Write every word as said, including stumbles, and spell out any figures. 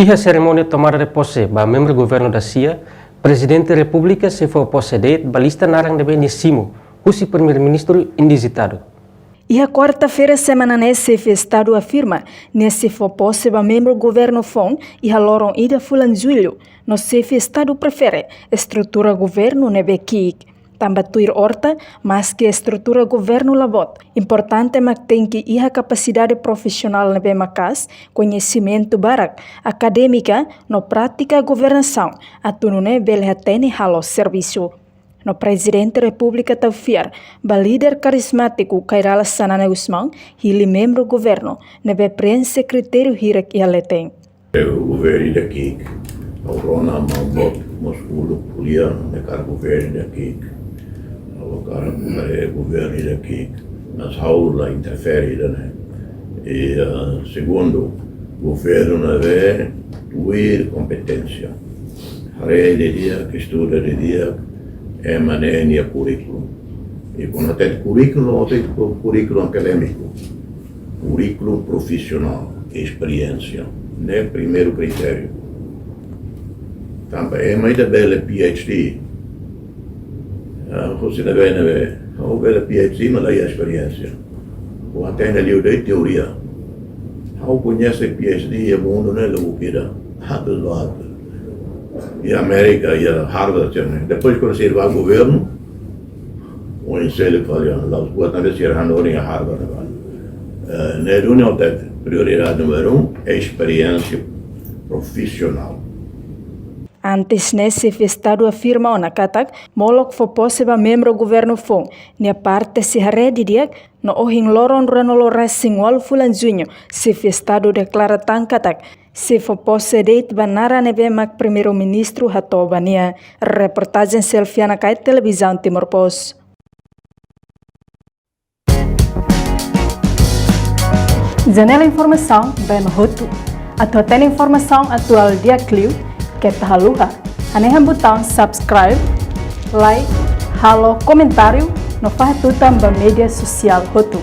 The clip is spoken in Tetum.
Iha serimónia tomada de pose ba membru governu da sia, Prezidente Repúblika sei fó pose de'it ba lista naran ne'ebé nia simu husi Primeiru-Ministru indizitadu. Iha kuarta-feira semana ne'e, Xefe Estadu afirma nia sei fó pose ba membru governu foun iha loron ida fulan Jullu, no Xefe Estadu prefere estrutura governu ne'ebé ki'ik. Tanba tuir Horta, maski estrutura governu la boot, importante mak tenke iha kapasidade profisionál ne'ebé maka'as, koñesimentu barak, akadémika no prátika governasaun, atu nune'e bele hatene halo servisu. No Prezidente Repúblika tau fiar ba líder karizmátiku Kay Rala Xanana Gusmão, hili membru governu ne'ebé preenxe kritériu hirak iha leten. Governu ida ki'ik, ha'u rona maun boot, mós uluk ko'alia, ne'e katak governu ida ki'ik. Ha'u karik haree governu ida ki'ik, mas ha'u la interfere ida-ne'e. I, ah, segundu, governu ne'ebé tuir kompeténsia. Haree didi'ak, estuda didi'ak, ema ne'e nia kurríkulu. I kuandu hatete kurríkulu, hatete ku-, kurríkulu akadémiku. Kurríkulu profisionál, esperiénsia. Ne'e primeiru kritériu. Tanba ema ida bele PhD. Ah, husi ne'ebé, ne'ebé. Ha'u bele PhD, mas la iha esperiénsia. Ha'u hatene liu de'it teoria. Ha'u koñese PhD iha mundu ne'e lubuk ida. Hatus ba hatus. Iha Amérika, iha Harvard, ne'e. Depois, kuandu sira ba governu, oinsá ema fali, la'ós buat ne'ebé sira hanorin iha Harvard ne'ebá. Eh, ne'e duni hotu de'it, prioridade númeru um, esperiénsia profisionál. Antes ne'e, Xefe Estadu afirma ona katak, molok fó pose ba membru governu foun, nia parte sei haree didi'ak, no ohin loron ruanulu-resin-ualu fulan Juñu, Xefe Estadu deklara tan katak, sei fó pose de'it ba naran ne'ebé mak Primeiru-Ministru hato'o ba nia. Reportajen Selfiana Kay, Televizaun Timor Post. Janela informasaun ba ema hotu. Atu hatene informasaun atuál di'ak liu, keta haluha hanehan butaun subscribe, like, halo komentáriu, no fahe tutan ba média sosiál hotu.